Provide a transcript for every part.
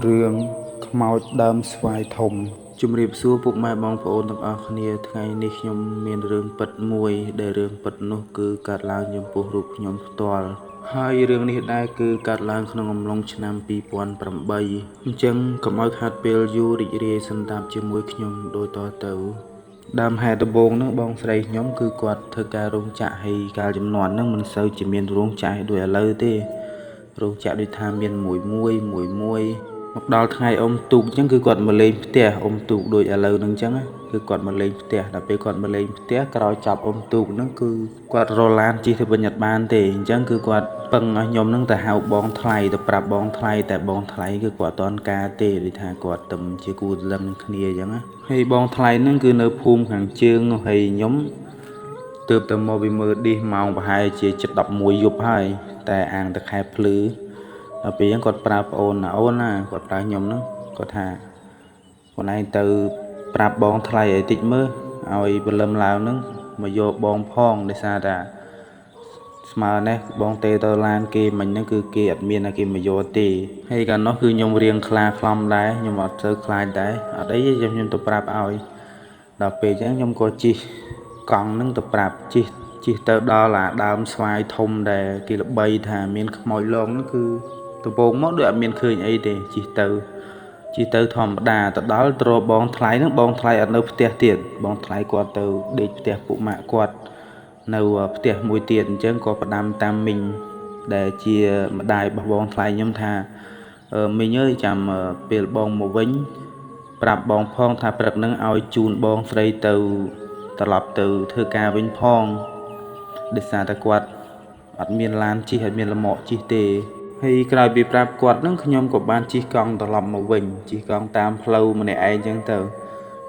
រឿងខ្មោចដើមស្វាយធំជំរាបសួរពុកម៉ែបងប្អូនទាំងអស់គ្នាថ្ងៃនេះខ្ញុំមានរឿងពិតមួយដែលរឿងពិតនោះគឺកើតឡើងចំពោះរូបខ្ញុំផ្ទាល់ហើយរឿងនេះដែរគឺកើតឡើងក្នុងអំឡុងឆ្នាំ2008អញ្ចឹងកុំឲ្យខាតពេលយូររីករាយស្ដាប់ជាមួយខ្ញុំដូចតទៅដើមហេតុដំបូងហ្នឹងបងស្រីខ្ញុំគឺគាត់ធ្វើការរោងចក្រហើយកាលចំនួនហ្នឹងមិនសូវជាមានរោងចក្រដូចឥឡូវទេរោងចក្រដូចថាមានមួយមួយមួយមួយមកដល់ថ្ងៃអ៊ំទូកអញ្ចឹងគឺគាត់មកលេងផ្ទះអ៊ំទូកដូចឥឡូវហ្នឹងអញ្ចឹងគឺគាត់មកលេងផ្ទះដល់ពេលគាត់មកលេងផ្ទះក្រោយចាប់អ៊ំទូកហ្នឹងគឺគាត់រឡានជិះទៅវិញអត់បានទេអញ្ចឹងគឺគាត់ពឹងឲ្យខ្ញុំហ្នឹងទៅហៅបងថ្លៃទៅប្រាប់បងថ្លៃតែបងថ្លៃគឺគាត់អត់ទាន់ការទេដូចថាគាត់ទំជាគូទលឹងគ្នាអញ្ចឹងណាហើយបងថ្លៃហ្នឹងគឺនៅភូមិខាងជើងហើយខ្ញុំទើបតែមកពីមើលឌីសម៉ោងប្រហែលជា7:11យប់ហើយតែអាងតខែភ្លឺដល់ពេលហ្នឹងគាត់ប្រើប្អូនណាអូនណាគាត់ប្រើខ្ញុំហ្នឹងគាត់ថាខ្លួនឯងទៅប្រាប់បងថ្លៃឲ្យតិចមើលឲ្យព្រលឹមឡើងហ្នឹងមកយកបងផងដោយសារតែស្មើនេះបងទេទៅឡានគេមិញហ្នឹងគឺគេអត់មានឲ្យគេមកយកទេហើយកាលនោះគឺខ្ញុំរៀងខ្លាខ្លំដែរខ្ញុំអត់សូវខ្លាចដែរអត់អីទេខ្ញុំទៅប្រាប់ឲ្យដល់ពេលអញ្ចឹងខ្ញុំក៏ជិះកង់ហ្នឹងទៅប្រាប់ជិះទៅដល់អាដើមស្វាយធំដែលគេល្បីថាមានខ្មោចលងហ្នឹងគឺដំបូងមកដូចអត់មានឃើញអីទេជិះទៅធម្មតាទៅដល់ទ្របងថ្លៃហ្នឹងបងថ្លៃអត់នៅផ្ទះទៀតបងថ្លៃគាត់ទៅដេកផ្ទះពួកម៉ាក់គាត់នៅផ្ទះមួយទៀតអញ្ចឹងក៏ផ្ដាំតាមមីងដែលជាម្ដាយរបស់បងថ្លៃខ្ញុំថាមីងអើយចាំពេលបងមកវិញប្រាប់បងផងថាព្រឹកហ្នឹងឲ្យជូនបងស្រីទៅត្រឡប់ទៅធ្វើការវិញផងដោយសារតែគាត់អត់មានឡានជិះអត់មានលម៉កជិះទេហើយក្រោយពីប្រាប់គាត់ហ្នឹងខ្ញុំក៏បានជិះកង់ត្រឡប់មកវិញជិះកង់តាមផ្លូវម្នាក់ឯងអញ្ចឹងទៅ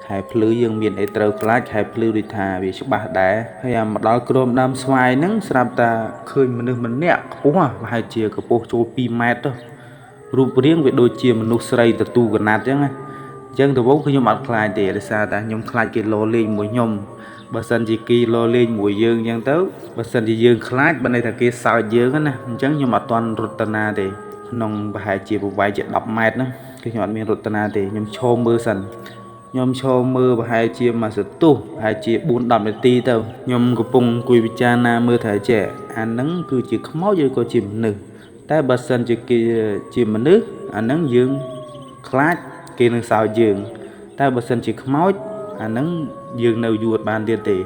ខែភ្លឺយើងមានអីត្រូវខ្លាចខែភ្លឺដូចថាវាច្បាស់ដែរហើយអាមកដល់ក្រោមដើមស្វាយហ្នឹងស្រាប់តែឃើញមនុស្សម្នាក់ខ្ពស់ប្រហែលជាកម្ពស់ចូល2ម៉ែត្រទៅរូបរាងវាដូចជាមនុស្សស្រីទទួលកណាត់អញ្ចឹងណាអញ្ចឹងដំបូងខ្ញុំអត់ខ្លាចទេដោយសារតែខ្ញុំខ្លាចគេលោលេងមួយខ្ញុំបើសិនជាគេលោលេងមួយយើងអញ្ចឹងទៅបើសិនជាយើងខ្លាចបើន័យថាគេសើចយើងណាអញ្ចឹងខ្ញុំអត់ទាន់រត់ទៅណាទេក្នុងប្រហែលជាប្រវែងជា10ម៉ែត្រហ្នឹងគឺខ្ញុំអត់មានរត់ទៅណាទេខ្ញុំឈរមើលសិនខ្ញុំឈរមើលប្រហែលជាមួយសន្ទុះប្រហែលជា4-10នាទីទៅខ្ញុំកំពុងអង្គុយពិចារណាមើលថាចេះអាហ្នឹងគឺជាខ្មោចឬក៏ជាមនុស្សតែបើសិនជាគេជាមនុស្សអាហ្នឹងយើងខ្លាចគេនឹងសើចយើងតែបើសិនជាខ្មោចអាហ្នឹងយើងនៅយួរបានទៀតទេ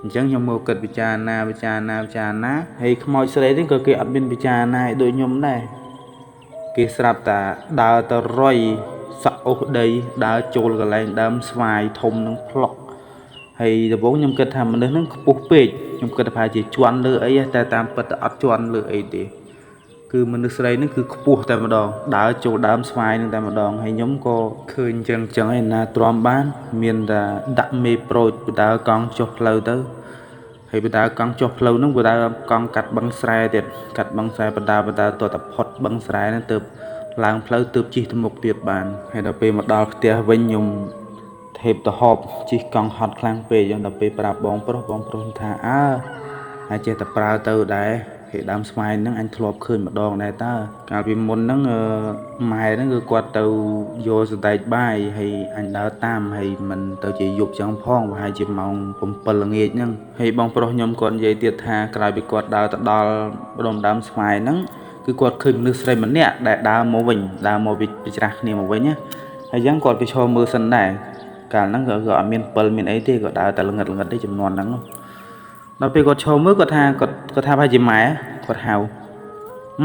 អញ្ចឹងខ្ញុំមកគិតពិចារណាពិចារណាពិចារណាហើយខ្មោចស្រីនេះក៏គេអត់មានពិចារណាឲ្យដូចខ្ញុំដែរគេស្រាប់តែដើរទៅរុយសក់អូសដីដើរចូលកន្លែងដើមស្វាយធំនឹងផ្លុកហើយដំបូងខ្ញុំគិតថាមនុស្សហ្នឹងខ្ពស់ពេកខ្ញុំគិតថាជាជន់លើអីតែតាមពិតទៅអត់ជន់លើអីទេគឺមនុស្សស្រីហ្នឹងគឺខ្ពស់តែម្ដងដើរចូលដើមស្វាយហ្នឹងតែម្ដងហើយខ្ញុំក៏ឃើញចឹងចឹងឯណាទ្រាំបានមានតែដាក់មេប្រូចបដើកង់ចុះផ្លូវទៅហើយបដើកង់ចុះផ្លូវហ្នឹងបដើកង់កាត់បឹងស្រែទៀតកាត់បឹងស្រែបដើតតែផុតបឹងស្រែហ្នឹងទៅឡើងផ្លូវទើបជិះទៅមុខទៀតបានហើយដល់ពេលមកដល់ផ្ទះវិញខ្ញុំថេបទៅហប់ជិះកង់ហត់ខ្លាំងពេកដល់ពេលប្រាប់បងប្រុសបងប្រុសថាអើហើយចេះតែប្រើទៅដែរគេដើមស្វាយហ្នឹងអញធ្លាប់ឃើញម្ដងដែរតើកាលពីមុនហ្នឹងម៉ែហ្នឹងគឺគាត់ទៅយកសណ្ដែកបាយហើយអញដើរតាមហើយមិនទៅជាយប់ចឹងផងប្រហែលជាម៉ោង7ល្ងាចហ្នឹងហើយបងប្រុសខ្ញុំគាត់និយាយទៀតថាក្រោយពីគាត់ដើរទៅដល់ម្ដុំដើមស្វាយហ្នឹងគឺគាត់ឃើញមនុស្សស្រីម្នាក់ដែលដើរមកវិញដើរមកពីច្រាស់គ្នាមកវិញណាហើយចឹងគាត់ក៏ឈរមើលសិនដែរកាលហ្នឹងក៏អត់មានពិលមានអីទេក៏ដើរតែល្ងឹតទេចំនួនហ្នឹងដល់ពេលគាត់ឈរមើលគាត់ថាគាត់ថាប្រហែលជាម៉ែគាត់ហៅ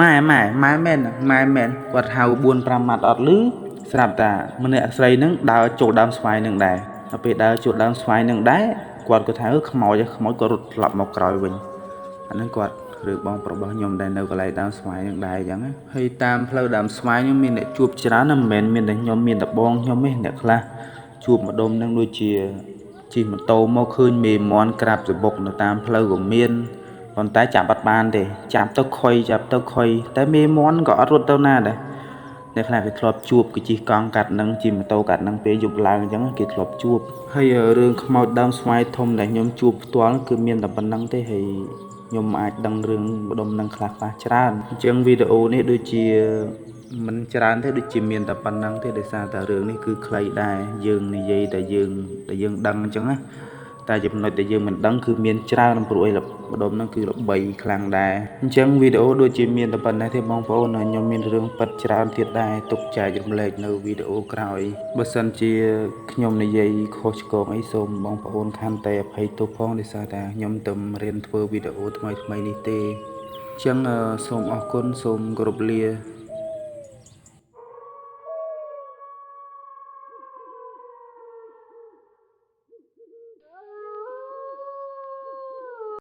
ម៉ែម៉ែម៉ែមែនម៉ែមែនគាត់ហៅ4-5ម៉ាត់អត់លឺស្រាប់តែម្នាក់ស្រីហ្នឹងដើរចូលដើមស្វាយហ្នឹងដែរដល់ពេលដើរចូលដើមស្វាយហ្នឹងដែរគាត់ក៏ថាខ្មោចគាត់រត់ត្រឡប់មកក្រោយវិញអាហ្នឹងគាត់ឬបងប្រុសរបស់ខ្ញុំដែលនៅកន្លែងដើមស្វាយហ្នឹងដែរអញ្ចឹងណាហើយតាមផ្លូវដើមស្វាយហ្នឹងមានអ្នកជួបច្រើនណាមិនមែនមានតែខ្ញុំមានតែបងខ្ញុំទេអ្នកខ្លះជួបម្ដុំហ្នឹងដូចជាជិះម៉ូតូមកឃើញមេមន់ក្រាបសបុកនៅតាមផ្លូវក៏មានប៉ុន្តែចាប់អត់បានទេចាប់ទៅខុយចាប់ទៅខុយតែមេមន់ក៏អត់រត់ទៅណាដែរអ្នកខ្លះគេធ្លាប់ជួបគេជិះកង់កាត់នឹងជិះម៉ូតូកាត់នឹងពេលយប់ឡើងអញ្ចឹងគេធ្លាប់ជួបហើយរឿងខ្មោចដើមស្វាយធំដែលខ្ញុំជួបផ្ទាល់គឺមានតែប៉ុណ្្នឹងទេហើយខ្ញុំអាចដឹងរឿងម្ដុំនឹងខ្លះៗច្រើនអញ្ចឹងវីដេអូនេះដូចជា មិនច្រើនទេ ដូចជាមានតែប៉ុណ្្នឹងទេ ដោយសារតែរឿងនេះគឺខ្លីដែរ យើងនិយាយតែយើងដែលយើងដឹងអញ្ចឹងណា តែចំណុចដែលយើងមិនដឹងគឺមានច្រើន ព្រោះអីម្ដុំហ្នឹងគឺល្បីខ្លាំងដែរ។ អញ្ចឹងវីដេអូដូចជាមានតែប៉ុណ្ណេះទេបងប្អូន ខ្ញុំមានរឿងពិតច្រើនទៀតដែរ ទុកចែករំលែកនៅវីដេអូក្រោយ។ បើសិនជាខ្ញុំនិយាយខុសឆ្គងអី សូមបងប្អូនខន្តីអភ័យទោសផង ដោយសារតែខ្ញុំទៅរៀនធ្វើវីដេអូថ្មីថ្មីនេះទេ។ អញ្ចឹងសូមអរគុណ សូមគោរពលា។